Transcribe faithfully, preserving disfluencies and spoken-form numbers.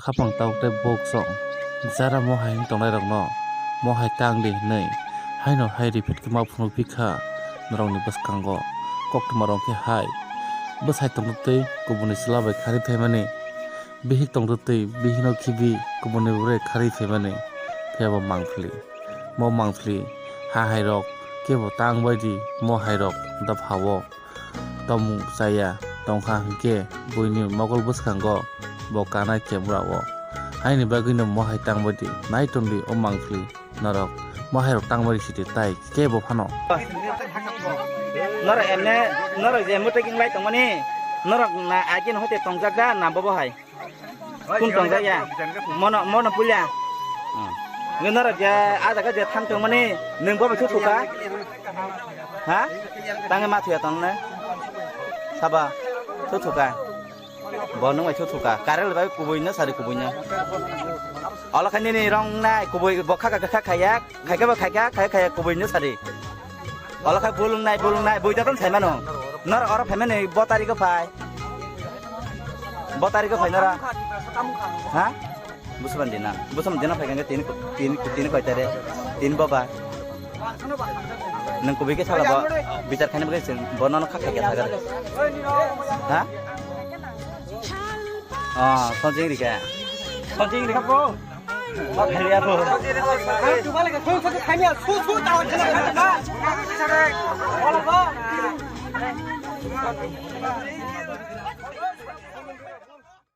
khapang tabuk tei bok chong. Jara mohai wng tongnairokno mohai tang di hwnwi haino hai repeat khe ma phunuk phi kha norokni bwskango. Koktwma rok khe hai, bwsai tongtwtwi kubuni chwla bai kharwi phaimani, bihik tongtwtwi bihikno khibi kubuni bre kharwi phaimani, phiya bo mangpili. Mo mangpili ha hairok kebo tang bai di, mo hairok dophao. Tongmung chaya tongkha hwnkhe buini mokol bwskango bo kanai kemura o. Haini bagwino mohai tangbaidi nai tongdi o mangpili norok, mohairok tangbaidi sidi tai kebo phano. Norok emne, norok je mwtai king lai tongmani, norok na agin hote tongjak da na bobo hai? Kun tong ya? Mono, mono pulia. Ngi norok je a jaga je thang tong mani, nung bo bai thu thuka? Ha? Tangi ma thuya tong ne? Saba, thu thuka. Bo nung bai thu thuka. Karel bai kubui no sari kubui no. Ola kha nini rong nai kubui bo kha kha kha kha ya. Khaika ba khaika, khaika khaika kubui no sari. Ola khai bulung nai, bulung nai, bui daton sai mano. Nor oro phai mani bo tarigo phai. Bo tarigo phai nora. Ha? Busuban dina. Busuban dina phai kangke tin, tin, tin koi tare. Tin boba. Nang kubui ke sala bo. Bichar khani bo ke sing. Bo nono khak khak ya thagar. Ha? Ah, sonjing rika. Sonjing rika bro.